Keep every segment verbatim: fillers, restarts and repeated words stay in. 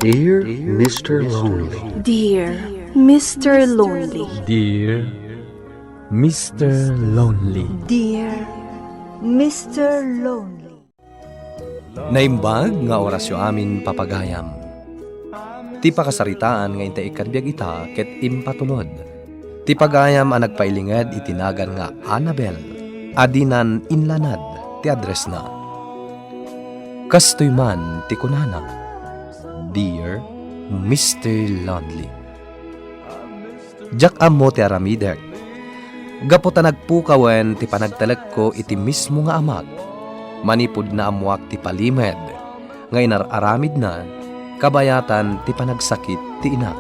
Dear Mister Lonely. Dear Mister Lonely. Dear Mister Lonely. Dear Mister Lonely. Naimbag nga orasyo amin, papagayam. Ti pakasaritaan nga intay ikkan biag ita ket impatulod. Ti pagayam a nagpailinged iti nagan nga Annabel a dinan inlanad ti addressna. Kastoy man ti kunana, "Dear Mister Lonely." Diak ammo ti aramidek. Gapu ta nagpukawen ti panagtalekko iti mismo nga amak, manipud naammoak ti palimed nga inar-aramidna kabayatan ti panagsakit ti inak.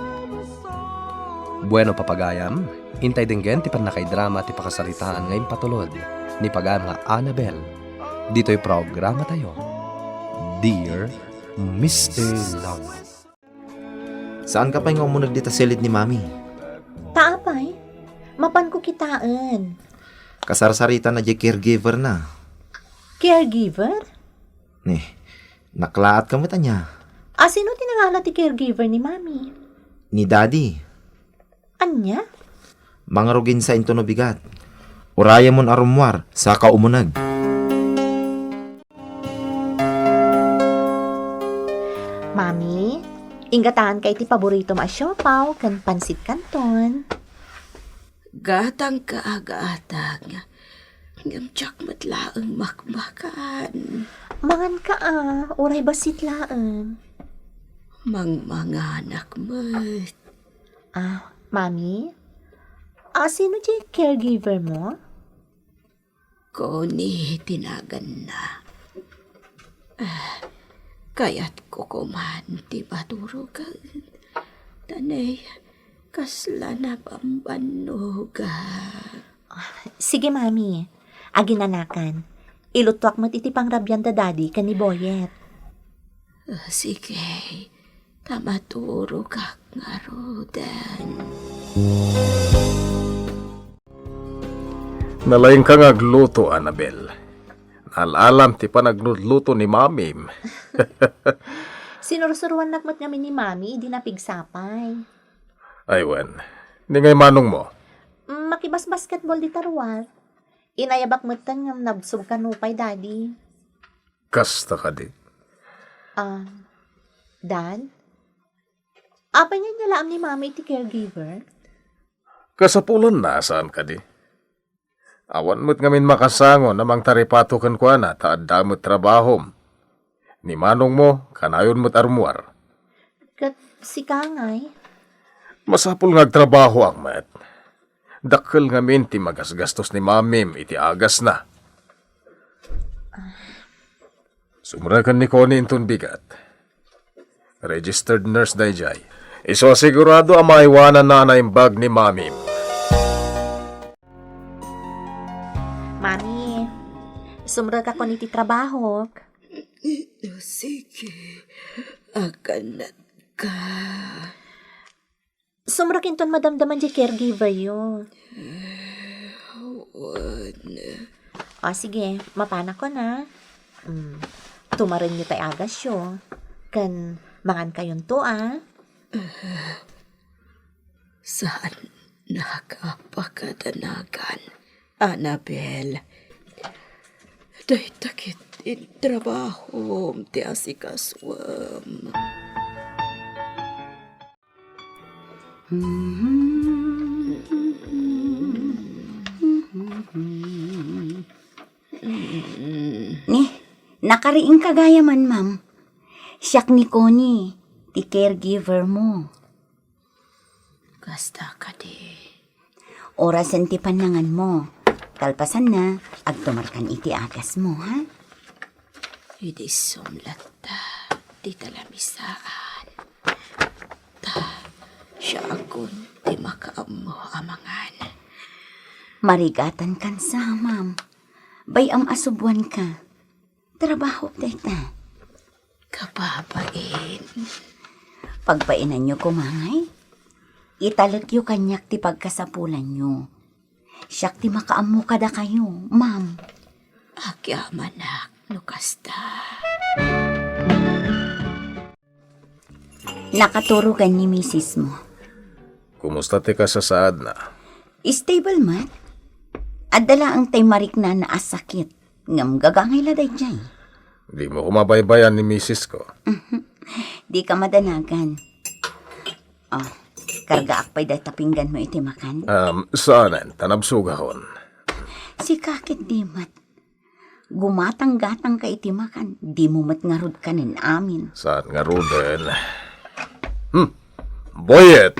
Bueno, papagayam, intay denggen ti pannakaidrama ti pakasaritaan nga impatulod ni pagayam nga Annabel ditoy programatayo, Dear Mister Lonely. Saanka pay nga umuneg dita silid ni Mami? Ta apay, mapanko kitaen. Kasarsaritan na diay caregiver na. Caregiver? Ni, naklaat ka met ania? A, sino ti nangala ti caregiver ni Mami? Ni Daddy. Ania? Mangruginsa intono bigat. Urayemon a rummuar, saka umuneg. Mami, inggatanganka iti paboritom a siopaw ken pansit kanton. Gatangka a gatang, ngem diak met laeng makmakan. Manganka a, uray bassit laeng. Mangmanganak met. Ah, Mami? Ah, sino ti caregiver mo? Connie ti naganna. Ah, kayatko koman ti maturogen. Ta ne, kasla nabambannoga. Ah, sige, Mami. Aginanakan. Ilutoak met iti pangrabian da Daddy ken ni Boyet. Ah, sige. Ta maturogak ngaruden. Nalaingka nga agluto, Annabel. Naal-alam ti panaglutluto ni Mamim. Sinursuruannak met ngamin ni Mami idi napigsapay. Ay, wen. Ni ngay manong mo? Mm, makibasbasketball dita ruar. Inayabak metten ngem nabsog kano pay, Daddy. Kasta kadi? Ah, Dad? Apay nga inyalaam ni Mami iti caregiver? Kasapulanna, saan kadi? Awan met ngamin makasango a mangtaripato kenkuana ta adda met trabahom. Ni manong mo, kanayon met a rummuar. Ket sika ngay? Masapul nga agtrabahoak met. Dakkel ngamin ti magasgastos ni Mamim iti agasna. Sumreken ni Connie inton bigat. Registered nurse daydiay. Isu a sigurado a maaywananna a naimbag ni Mamim. Mami, sumrekakon iti trabahok. Sige, aganatka. Sumrek inton madamdaman diay caregiver yo. Wen. O, sige, mapanakon a. Mm, tumaren yo tay agas yo. Ken mangan kayonto a. Saan nakapakadanagan, Annabel. Dayta ket intrabahom ti asikasuem. Ni, nakariingka gayam, ma'am. Siak ni Connie, ti caregiver mo. Kasta kadi. Orasen ti pannangan mo. Kalpasanna, agtumarkan iti agas mo, ha? Idi sumlatta ti talamisaan. Ta, siakon ti makaammo a mangan. Marigatan kansa, ma'am. Bay-am a subuanka. Trabahok dayta. Kababain. Pagbainanyo koma ngay. Italekyo kaniak ti pagkasapulanyo. Siak ti makaammo kadakayo, ma'am. Agyamanak no kasta. Nakaturogan ni misis mo. Kumusta ti kasasaadna? Stable met. Adda laeng tay mariknana a sakit, ngem gagangay la daydiay. Di mo koma baybayan ni misis ko. Di ka madanagan. Oh, kargaak pay dayta pinggan mo iti makan? Um, saanen, ta nabsogakon. Sika ket di met. Gumatang-gatang ka iti makan, di mo met ngarud kanen amin. Saan ngaruden? Hmm, Boyet!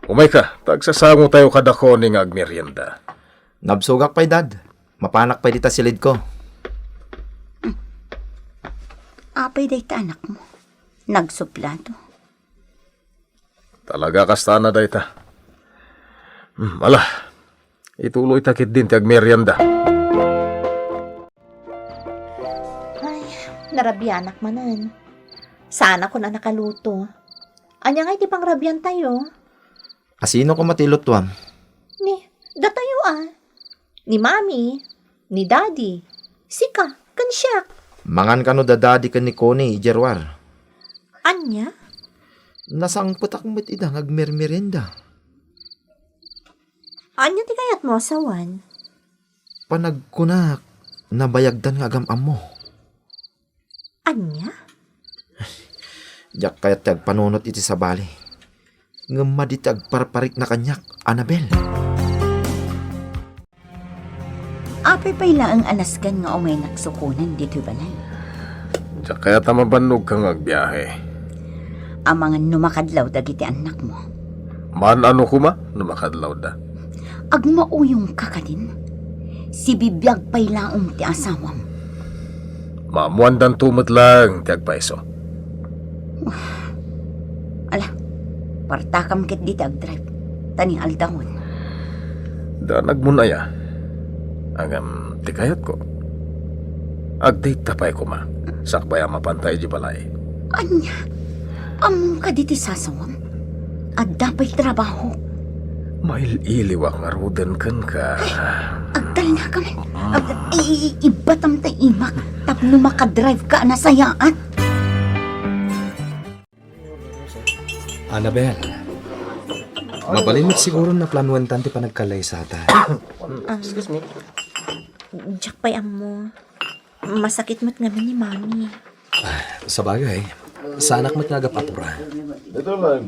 Umay ka, ta agsasango tayo kada Connie nga agmerienda. Nabsogak pay, Dad. Mapanak pay dita silid ko. Apay dayta anak mo? Nagsuplado. Talaga kasta na dayta. Hmm, ala, ituloy ta ketdin ti agmerienda. Ay, narabianak manen. Saan a kuna nakaluto. Ania ngay ti pangrabian tayo? Asino koma ti ilutuam? Ni, datayo a. Ni Mami, ni Daddy, sika, ken siak. Mangan kano da Daddy ken ni Connie idiay ruar. Ania? Nasangpetak met ida nga agmermerienda. Ania ti kayatmo a sawen? Panagkunak, nabayagdan nga agam-ammo. Ania? Diak kayat ti agpanunot iti sabali. Ngem madi ti agparparikna kaniak, Annabel. Apay pay laeng a nasken nga umaynak sukonen ditoy balay? Diak kayat a mabannogka nga agbiahe. Amangan no makadlaw dagiti annakmo. Maan-ano koma no makadlawda. Agmauyongka kadin. Sibibiag pay laeng ti asawam. Maammoandanto met laeng ti agpayso. Ala, partakam ketdi ti agdrive. Ta ni aldawen. Danagmon aya. Ngem ti kayatko, agdate ta pay koma. Sakbay a mapanta idiay balay. Ania? Ammom kadi ti sasawem? Adda pay trabaho. Mail-iliwak ngaruden kenka. Agtalnakam. Ag-, i-, i-, ibbatam ta imak tapno makadrive ka a nasayaat. Annabel, mabalin met siguro a naplanuentan ti panagkallaysata. Excuse me. Diak pay ammo. Masakit met ngamin ni Mami. Sabagay, saanak met nga agap-apura.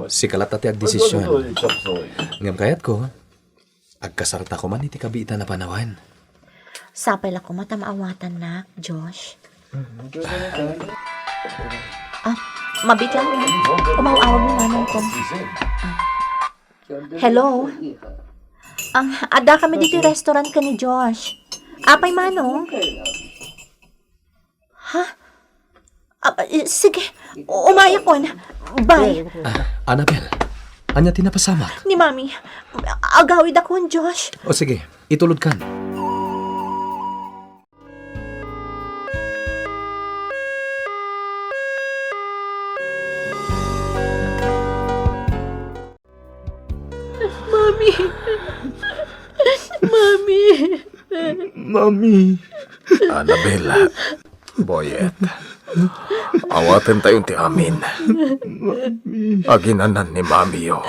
Sika latta ti agdesision. Ngem kayatko, agkasarta koma iti kabiitan a panawen. Sapay la koma ta maawatannak, Josh. Ah, mabiit lang, ah. Umaw-awag ni Manong ko. Ah. Hello? Ah, adda kami ditoy restaurant ken ni Josh. Apay, Manong? Ha? Ah, eh, sige. Umayakon. Bye. Ah, Annabel, ania ti napasamak? Ni Mami. Agawidakon, Josh. O sige, itulodkan. Mami. Mami. Mami. Annabel, Boyet, awatentayon ti amin. Mami. Aginanan ni Mamiyo.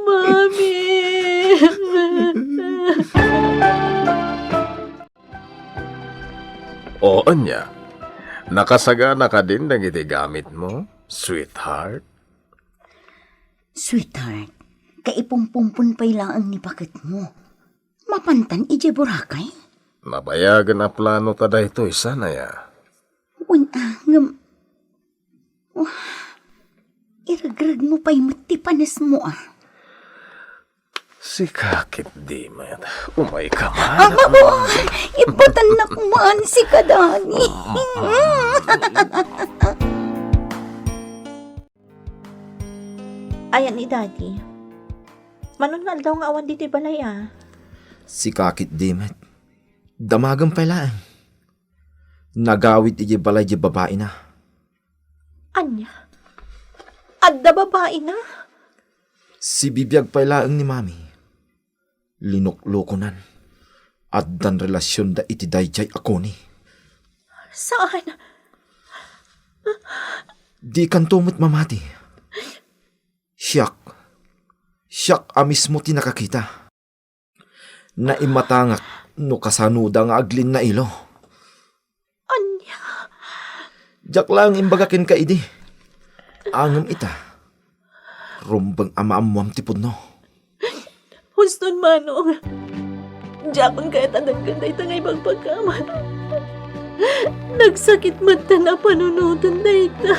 Mami. O, ania? Nakasagana kadin dagiti gamitmo, sweetheart? Sweetheart, kaipumpumpon pay laeng ni paketmo. Mapantan idiay Boracay? Nabayagen a plano ta daytoy, saan aya? Wen, ah, ngem, oh, iregregmo pay met ti panesmo, ah. Sika ketdi met. Umayka man. Ah, mamo! Ibatannak man, sika, Dani. Ayan ni Daddy. Mano nga aldaw nga awan ditoy balay, ah? Sika ketdi met. Damagem pay laeng. Nagawid idiay balay diay babaina. Ania? Adda babaina? Sibibiag pay laeng ni Mami. Linuklokonan. Addan relasionda iti daydiay a Connie. Saan? Dikanto met mamati. Siak, siak a mismo ti nakakita. Naimatangak no kasanoda nga aglinnailo. Ania? Diak laeng imbaga kenka idi. Ngem ita, rumbeng a maammoam ti pudno. Huston, Manong. Diakon kayat a denggen dayta nga ibagbagam. Nagsakit met ta napanunoten dayta.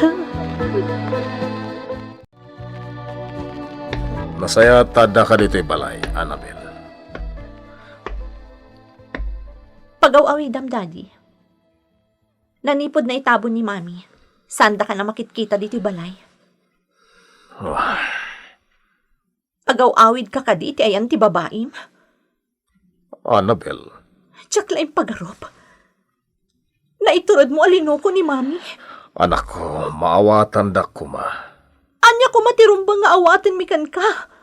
Nasayaat ta addaka ditoy balay, Annabel. Pagaw-awidam, Daddy. Nanipud naitabon ni Mami, saandaka a makitkita ditoy balay. Ah. Agaw-awidka kadi iti ayan ti babaim? Annabel. Diak laeng pagarup. Naituredmo a linuko ni Mami. Anakko, maawatandak koma. Ania koma ti rumbeng nga awatenmi kenka?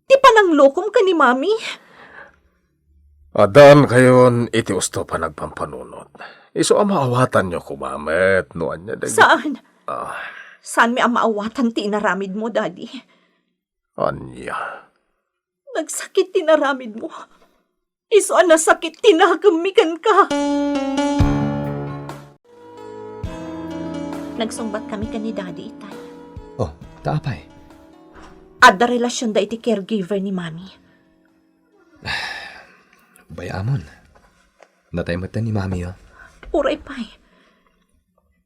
Ti pananglokom ken ni Mami? Addaankayon iti usto a panagpampanunot. Isu a maawatanyo koma met no ania dagiti... Saan? Ah. Saanmi a maawatan ti inaramidmo, Daddy? Ania? Nagsakit ti inaramidmo. Isu a nasakit ti nakemmi kenka. Nagsungbat kami ken ni Daddy, itay. Oh, ta apay? Adda relasionda iti caregiver ni Mami. Bay-amon. Natay met ni Mami, oh. Uray pay.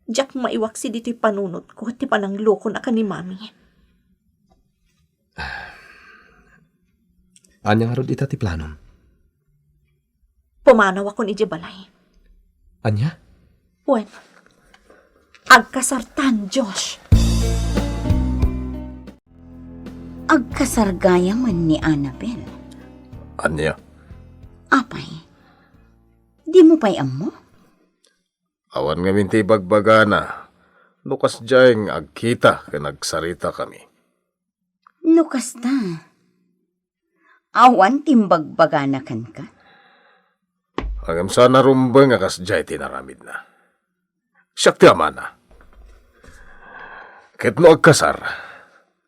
Diak maiwaksi ditoy panunotko ti pananglokona ken ni Mami. Ania ngarud ita ti planom? Pumanawakon idiay balay. Ania? Wen, agkasartan, Josh. Agkasar gayam ni Annabel. Ania? Apay, dimo pay ammo? Awan ngamin ti ibagbagana no kasdiay nga agkita ken agsaritakami. No kasta, awan ti imbagbagana kenka? Ngem saan a rumbeng a kasdiay ti inaramidna. Siak ti amana. Ket no agkasar,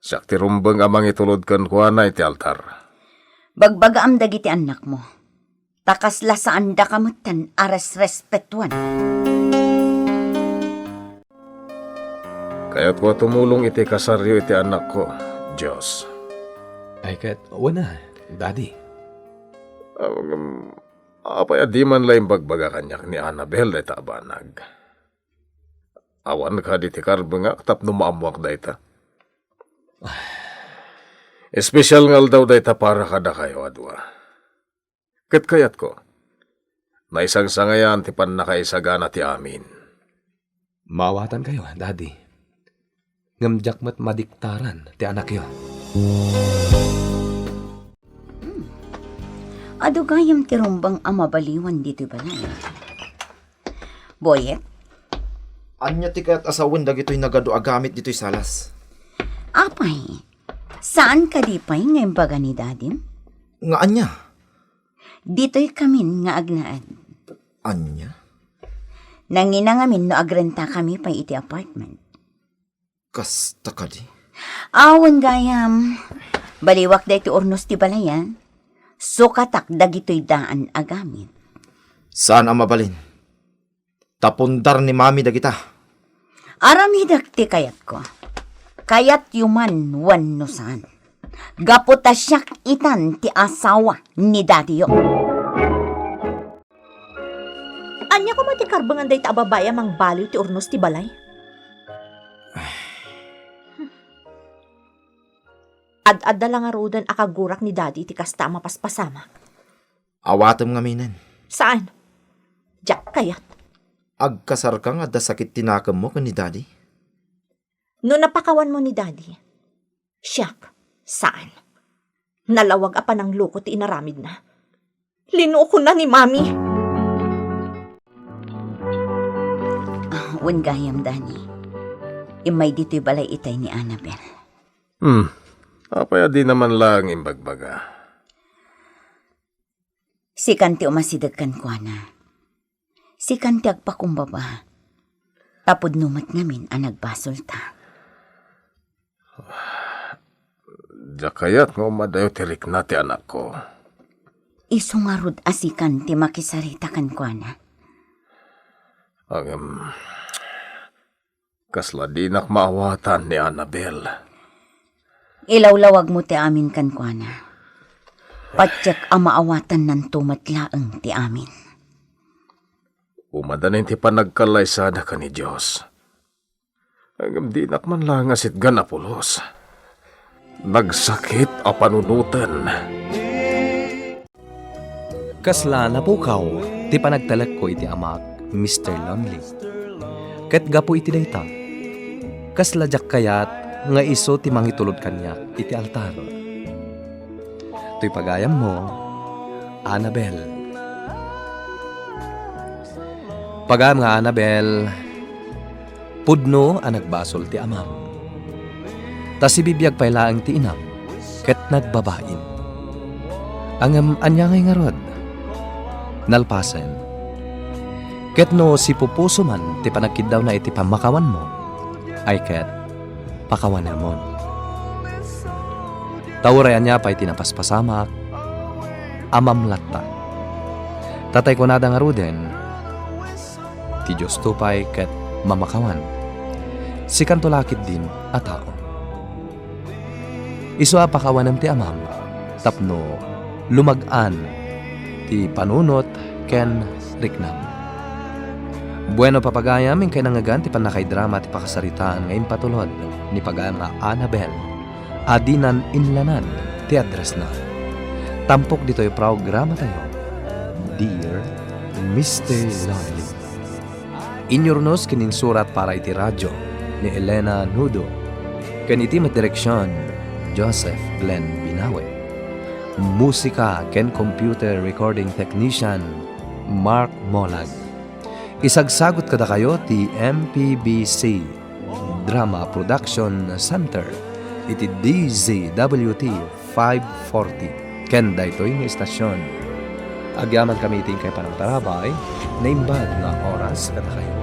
siak ti rumbeng a mangitulod kenkuana iti altar. Bagbagaam dagiti annakmo. Ta kasla saandaka metten a resrespetuan. Kayatko a tumulong iti kasaryo iti anakko, Josh. Ay, ket, wen a, Daddy. Ah, ngem, apay a di man la imbagbaga kaniak ni Annabel dayta a banag? Awan kadi ti karbengak tapno maammoak dayta? Espesyal nga aldaw dayta para kadakayo a dua. Ket kayatko, naisangsangayan ti pannakaisagana ti amin. Maawatankayo, Daddy. Ngem diak met madiktaran ti anakyo. Hmm. Adu gayam ti rumbeng a mabaliwan ditoy balay. Boyet? Ania ti kayat a sawen dagitoy nagadu a gamit ditoy salas? Apay, saan kadi pay nga imbaga ni Dadim? Nga ania? Ditoy kamin nga agnaed. Ania? Nangina ngamin no agrentakami pay iti apartment. Kasta kadi? Awan gayam. Baliwak daytoy urnos ti balayan. Sukatak dagitoy daan a gamit. Saan a mabalin? Ta pundar ni Mami dagita. Aramidek ti kayatko. Kayatyo man wenno saan. Gapu ta siak itan ti asawa ni dadiyo. Ania koma ti karbengan dayta a babai a mangbaliw ti urnos ti balay? Ad-adda la ngaruden a kagurak ni Daddy iti kasta a mapaspasamak. Awatem ngaminen. Saan? Diak kayat. Agkasarka nga adda sakit ti nakemmo ken ni Daddy? No napakawanmo ni Daddy, siak, saan. Nalawag a panangloko ti inaramidna. Linukona ni Mami. Ah, wen gayam, Danny. Immay ditoy balay itay ni Annabel. Hmm. Apay a di naman laeng imbagbaga? Sikan ti umasideg kenkuana. Sikan ti agpakumbaba. a pudno met ngamin a nagbasolta. Diak kayat nga umadayo ti rikna ti anakko. Isu ngarud a sikan ti makisarita kenkuana. Ngem, kasla dinak maawatan ni Annabel. Ilawlawagmo ti amin kenkuana. Patiek a maawatannanto met laeng ti amin. Umadanin ti panagkallaysada ken ni Dios. Ngem dinak man laeng a sitgan a pulos. Nagsakit a panunoten. Kasla napukaw ti panagtalekko iti amak, Mister Lonely. Ket gapu iti dayta, kasla diak kayat nga isu ti mangitulod kaniak iti altar. Toy pagayammo, Annabel. Pagayam nga Annabel, pudno a nagbasol ti amam. Ta sibibiag pay laeng ti inam, ket nagbabain. Ngem ania ngay ngarud? Nalpasen. Ket no sipupuso man ti panagkiddawna iti pammakawanmo, ay ket pakawanemon. Ta uray ania pay ti napaspasamak, amam latta. Tatay kunada ngaruden, ti Diosto pay ket mamakawan. Sikanto la ketdin a tao. Isu a pakawanem ti amam tapno lumag-an ti panunot ken riknam. Bueno, papagayam, inkay nangngegan ti pannakaidrama ti pakasaritaan nga impatulod ni pagayam nga Annabel a dinan inlanan ti addressna. Tampok ditoy programatayo, Dear Mister Lonely. Inyurnos ken insurat para iti radio ni Elena Nudo, ken iti met direksion, Joseph Glenn Binawe. Musika ken computer recording technician, Mark Molag. Isagsagut kadakayo ti M P B C Drama Production Center iti D Z W T five forty ken daytoy nga istasion. Agyamankami iti inkay panangtarabay, naimbag nga oras kadakayo.